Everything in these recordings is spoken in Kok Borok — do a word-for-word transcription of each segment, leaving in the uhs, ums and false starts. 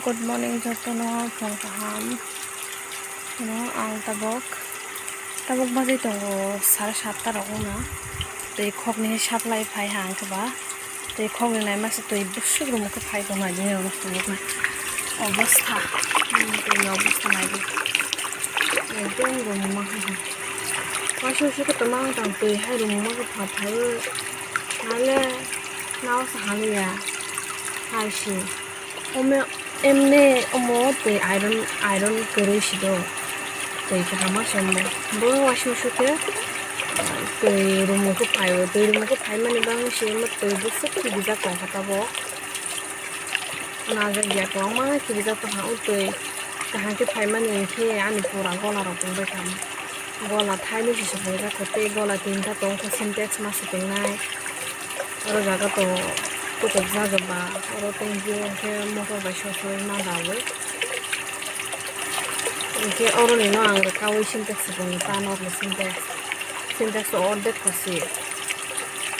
Good morning jotono, phung kaham. No, ang tabok, tabok bajai tongo sare satta rok wngna. Tei khokni supply phai ha ang khe ba. Tei khokni naima se twi bwswk rwmwk khe phai tong nai bini ulo phunuknai obostha. Hmm, twi obostha nai di. Ekdom rwmwk ma khe. Waisa waisa khe tongma wng tong twi hai rwmwk ma khe pha phai o. Nale nao sa hamya. Hai se. Omo, emne omo twi iron, iron kwrwi si do. Twi kaham ma se omo. Bo waisa waisa khe twi rwmwk khe phai o. Twi rwmwk khe phai mani bagwi se omo twi bwswk khe bijak tong kha tabok. Najak ya kwbangma kibijak tongkha o twi. Kaham khe phaimani hinkhe ani pura gola rok tongbai tamo. Gola thainwi se sokjak kho tei gola tinta tongkha Sintex ma se tongnai. Oro jaga to kuchuk jajak ba oro tongkhe hinkhe motor bai sosoi ma daui. Hinkhe oroni no ang rwkaui Sintex se tongo ta norni Sintex. Sintex o ordek kosi.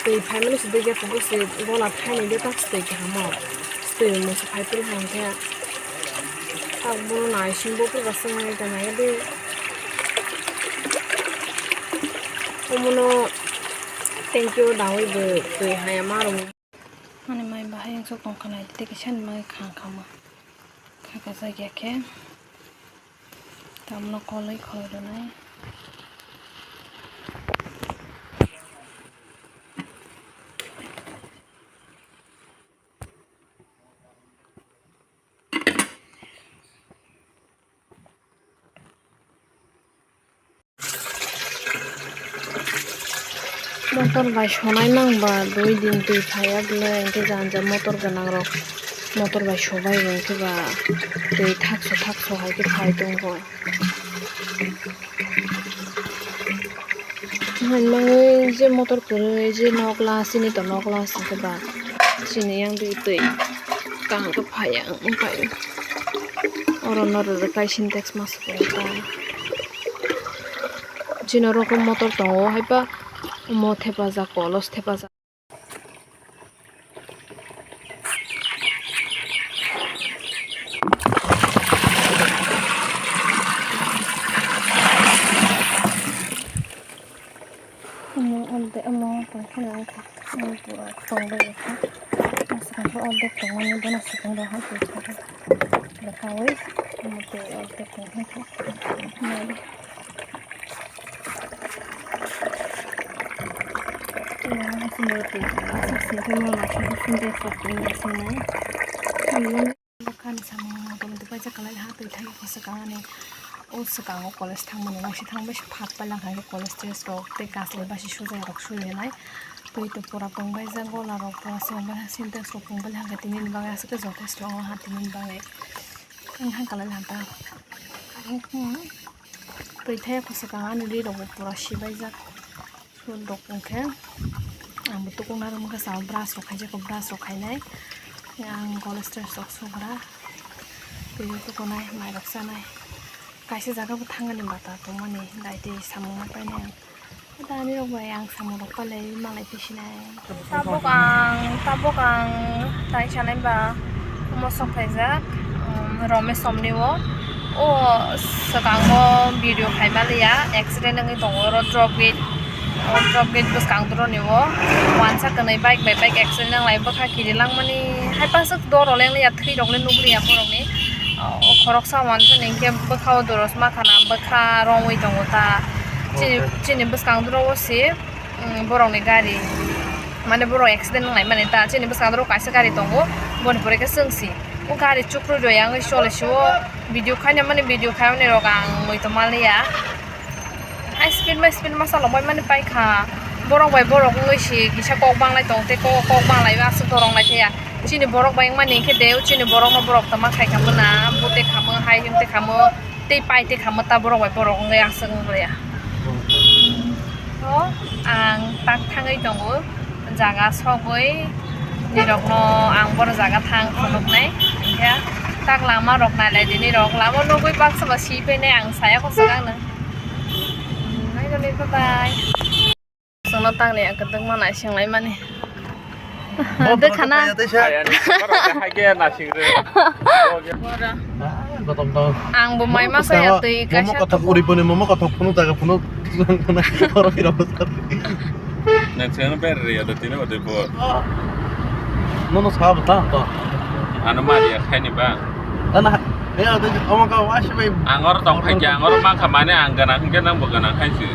Twi phaimani se dui gate bo se gola thaini de tak se twi kaham o. Twi mungsa phai phuru hai khe. Tak bono naising bo phuru ba swngnai ta nai de. Omono thank you dawi bo twi hai ma rwmani. Ani mai bahai wngsa tong kha nai tei kisa ni mai khang kha ma. Kha kha jagya khe. Tamno koloi khoi rwnai. Motor bai sonai mang ba dui din twi phaiya bwle, hinkhe jani ja motor gwnang rok motor bai sobai bo hinkhe ba twi thakso thakso hai khe phai tongo. Hai mangwi je motor kwrwi je nokla chini to nokla singkhe ba chini yang twi twi kaham khe phaiya wngkha oro no rwrwk kai Sintex ma swkang ta. Chini oro khe motor tongo, haiba omo thepajak, kolos thepajak. Omo, omo, omo, tongthokno wngkha. Omo pura tongbai kha. Aswkang khe ordek tongmani bono swkang rok hai tongthokgwi. Bwkhaui omo tei ordek tongthokgwi. Bwkhani samung motom tei paisa kwlai ha twi thai khe swkang ani o swkango college thangmani waisa thang bai phat pailangkha khe college dress rok tei kaslai basi sujai rok sui rwnai twi to pura tongbaijak gola rok pura swkang bai Sintex rok tongbai hwnkhe tini ni bagwi aswk khe jotosto wngo ha tini ni bagwi wngkha kwlai ha ta. Twi thaya kho swkang ani ri rok bo pura sibaijak. Sut rok wngkhe ang bo tukuna rwmwkha sao brush rok khaijak kho brush rok khainai. Ang college dress rok sugra twi tukunai mai rok chanai. Kaisa jaga bo thangani bata tongmani dai twi samung ma painai ang. Dani rok bai ang samung rok palai malai pisinai. Tabuk ang, tabuk ang tai sanai ba omo sok khaijak, um, Romesh somni o. O swkango video khai maliya, accident wngwi tongo oro drop gate, o drop gate bwskang doro ni o. Wansa kwnwi bike bai bike accident wnglai bwkha kiri langmani hai pasuk doro leng liya thwi rok le nukliya borok ni. O khoroksa wansa ni hinkhe bwkha o doros ma khana bwkha romwi tongo ta. Chini, chini bwskang doro o si. Mm, borokni gari, mane borok accident wnglaimani ta, chini bwskango kaisa gari tongo, boni pore khe chwng si o gari chukrwi rwi yang chole si o video khaina mani video khaimani rok ang mui tongma liya. Hai speed bai speed masa lok bai mani paikha, borok bai borok wngwi si kisa kok banglai tong tei kok, kok banglai aswk dorong lai thaya. Chini borok bai wngmani hinkhe de, chini borokno borok tama khai kha muna, bute kha mo, hai him te kha mo, tei pai te kha mo ta borok bai borok wngwi aswk wng ya. O, ang tak thangwi tongo, jaga sogwi nirokno ang boro jaga thang phunuknai, hinkhe tak lama rok nailai di nirok, lama nugwi baksa ba si phainai ang saya kho swkang no. Naitoni bye bye. Chwngno tangni ang kwtwkma naisinglai mani. Dekha na. Hai, ani, hai khe nasing re. Ah, gotom tong. Ang bo mai masa ya twi momo kaisa kothok uri boni momo kothok phunu jaga phunu. Oro phira bwsar. Nang seno ber re ya da tino de bo. Nono sa bwta to. Ano mari ya khaini ba. Ana ya de omo ka wasi bai. Ang oro tong phai kya, ang oro ma kha mane ang gana hingke nang bo gana khai si.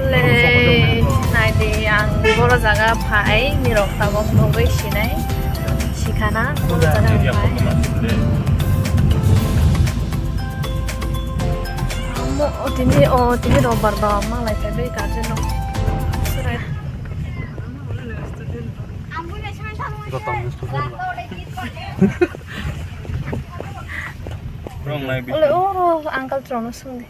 Le, naidi ang boro jaga phai, mirok tabok nugwi sinai, sikhana boro jaga phai. Amo, o tini, o tini robar ba, malai phai bai garden rok. Ole, o, uncle chwrwngno swngdi.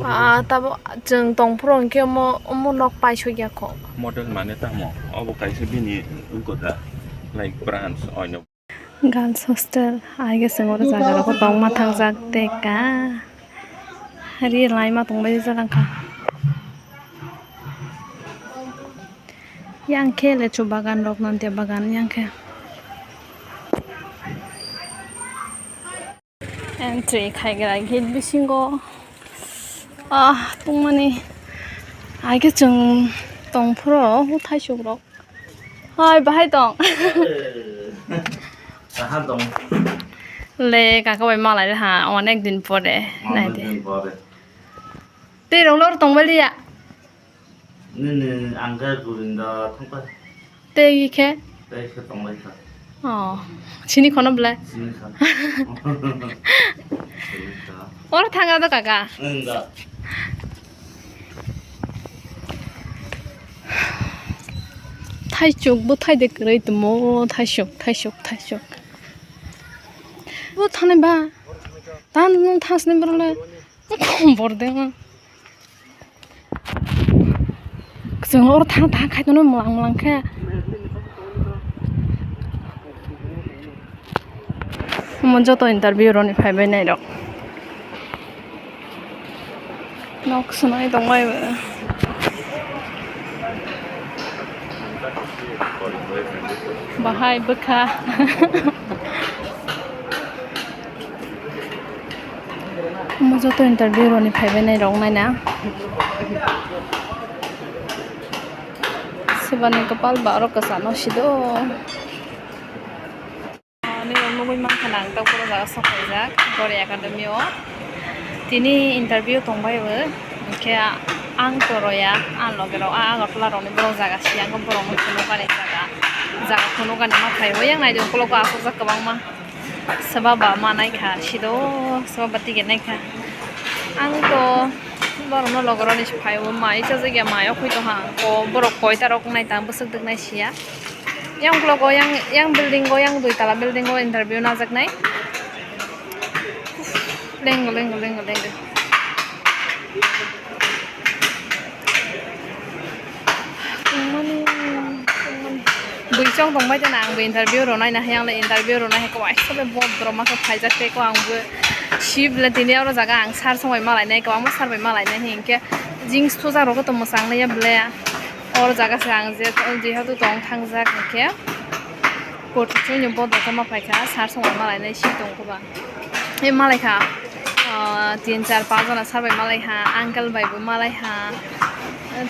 Ah, tabo chwng tongphuru hwnkhe omo, omo nok paisukya kho. Model mane tamo? Obo kaisa bini wngkha da, like, branch oino. Girls hostel, ai khe chwng oro jaga rogo tongma thangjak tei ka ri laima tongbai rijak wngkha. Yang khe lechu bagan rok, nantia bagan yang khe. Entry khaigra gate bisingo, ah, tongmani ai khe chwng tongphuru o thaisuk rok. Hai, bahai tong. Kaha tong. Le, kaka bai malai ha, onek din pore. Onek din pore. Tei rong lor tong bali ya. Nini ang khe guring da thangkha. Tei khe? Tei khe tong lai kha. Oh, sini khono bla. Sini kha. Sini kha. Or thanga do kaka. Wng da. Thaisuk bo thai de kwrwi tongmo, thaisuk, thaisuk, thaisuk. Bo thanai ba. Tan nung thasni borok le. Bor de ma. Chwng oro thang thang khai tono mwlang mwlang khe. Omo joto interview roni phaibai nai rok. Nok swnai tongbai bo. Bahai bwkha. Omo joto interview roni phaibai nai rok naina. Sebani kwpal ba oro kwchangno sido. Nini nugwi mankha nang tabuk o jaga sok phaijak Gori Academy o. Tini interview tongbai o, hwnkhe ang toroya, ang loge rok, a Agartala rokni borok jaga siyang khe borokno phunukani jaga, jaga phunukani ma phai o. Yang naidi ukulok o asokjak kwbangma. Swba ba ma naikha sido, swba ba ticket naikha. Ang to borokno logoroni se phai o, mai chajakya mai o khoi tongkha ang, ko borok koita rok nai tang bwswk dwk nai siya. Yang ukulok o, yang, yang building o, yang dui tala building o interview najaknai. Lengo, lengo, lengo, lengo. Tongmani, tongmani. Bui chong tongbai tana ang bo interview rwnai na, yang le interview rwnai hai ko waisa le bo drama khe phaijak tei ko ang bo si bwle tini oro jaga ang sir song bai malai nai, kwbangma sir bai malai nai hinkhe jeans thuchak rok to mwchang nai ya bwle. Oro jaga se ang je, jehetu tong thangjak hinkhe kothichwini bodo khe ma phaikha, sir song bai malai nai si tong khe ba. E malai kha, ah, tin char panch jona sir bai malai ha, uncle bai bo malai ha.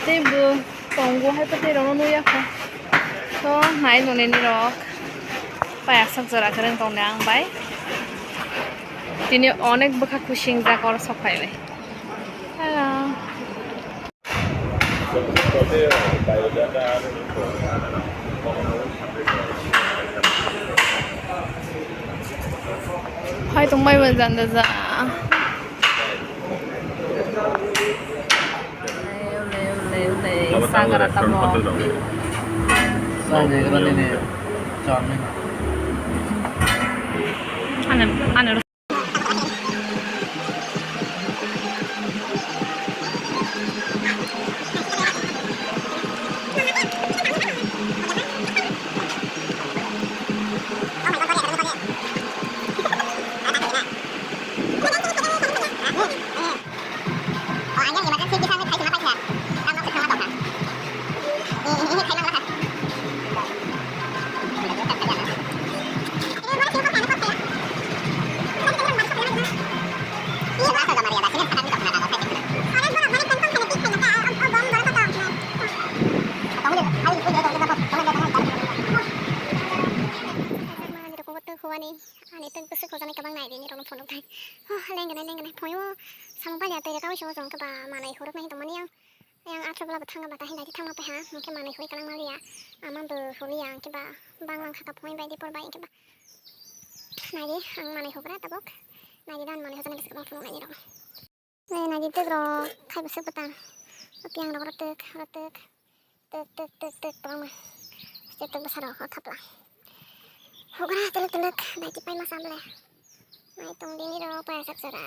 Tei bo tongo hai phatwi rokno nukya kho. To nai nunini rok pai aswk jora kwrwng tong de ang bai. Tini onek bwkha kusing jak oro sok phai bai. Hello. Thank you. Tungbai bo janda ja. Sagara tamo. Ane, ane. Ani tong bwswk hojanai kwbang nai rini rokno phunuk thai. Ho, lengganai, lengganai. Phunio samung pailiya twi rwkha, o song khe ba manwi huruk nai tongmani ang. Yang athro bwla bo thangna bata hinda di thangma paiha, hwnkhe manwi hurwi kwlangma liya. Ama bo hurliya, hwnkhe ba banglang kha ka phunui bai di por bai, hwnkhe ba. Nai di, ang manwi hugra tabuk. Nai di dan manwi hojanai bwswk kwbang phunuk nai di rokno. Nai, nai di twi bwrok khai bwswk bwtang. Piang rok rwtwk, rwtwk. Twk, twk, twk, twk, kwbangma. Step twk bwsa rok, o thapla. Hugra twlwk twlwk, nai di paima sa bwle. Nai tong di nini rok, paya sak jora.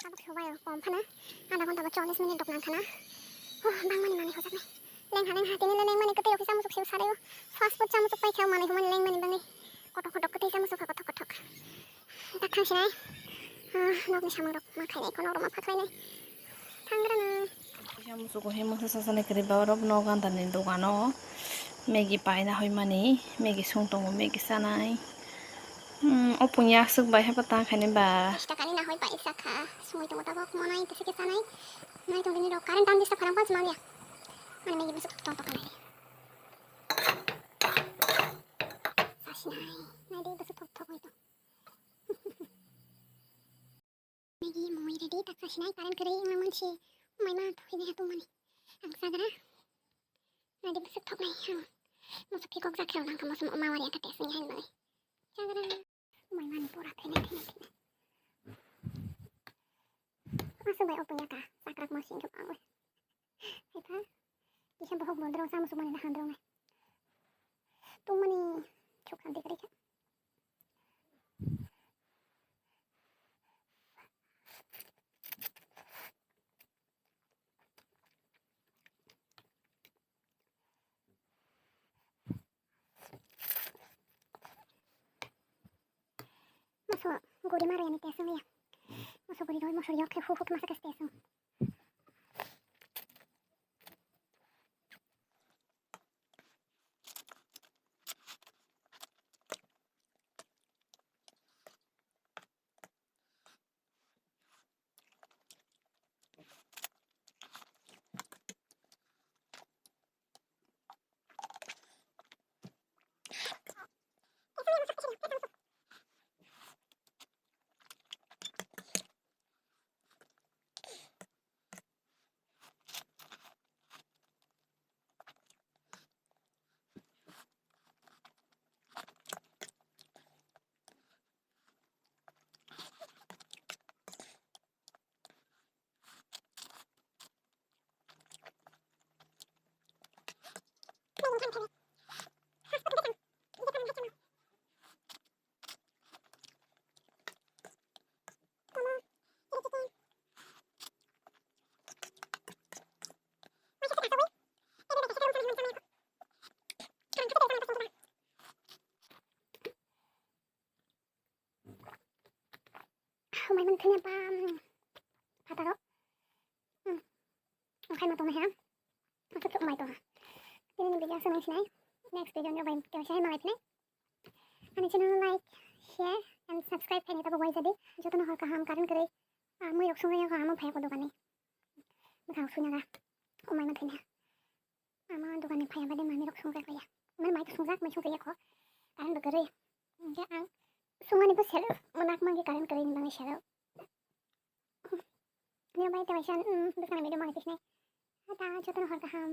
Tabuk sobai o, kom phano adha ghonta ba chollish minute rok nang khana. Huh, bangmani manwi hojaknai. Lengha lengha tini le lengmani kwtwi office amusuk se sarai o. Fast food chamusuk pai kha manwi humani lengmani bangwi. Kothok kothok kwtwi chamusuk kha kothok kothok. Tak thang sinai. Ah, nokni samung rok ma khainai, kono rok ma pha khlainai. Thangrana. Kisa musugo he masa sasani kwrwi ba oro nok gandani dogano Maggie paina hoi mani, Maggie song tongo, Maggie chanai. Hmm, o pungya aswk bai haikhe ta khaini ba. Bish takani nahoi bai sakha, sumui tongo tabok monai tese khe chanai. Nai tong bini rok current tam disa pharang panch maliya. Mani Maggie bwswk tong tong khanai. Sasinai, nai de bwswk thok thok oi tong. Maggie mui ready, tak sasinai, current kwrwi wngmani se maima thuinai ha tongmani. Ang chagra. Nadi bwswk thoknai ang. Moso phikok jak khe rwlang kha, moso ma wari ata test ni hain bagwi. Chagra. Maimani pura thainai, thainai, thainai. Aswk bai open ya ta, sakrak mo sing khe bagwi. Hai pha. Kisa bohok bondrong sa musu mani na handrong nai. Tongmani chuk santi kwrwi kha. Moso guri maro yani test wngya. Moso guri roi moso yok khe hu hu khe masa khe test wng. Ema tongmai ha. Aswk thwk mai tongha. Tini ni video aswk nang sinai. Next video ni bai tei sai malai phinai. Ani channel like, share and subscribe khaini tabo waisa di. Jotono hor kaham current kwrwi. Ah, mui rok sungya ko amo phai ko dogani. Bwkhang suina ga. O mai ma thina. Ama dogani phai abadi mami rok sungya kaya. Mani mai to sungjak mai sungya ko. Current bo kwrwi. Hingke ang sungani bo sel. Munak mangke current kwrwi ni mangni sel. Nini bai tei waisa, mm, bwskang video mangni pisnai. Ata jotono hor kaham.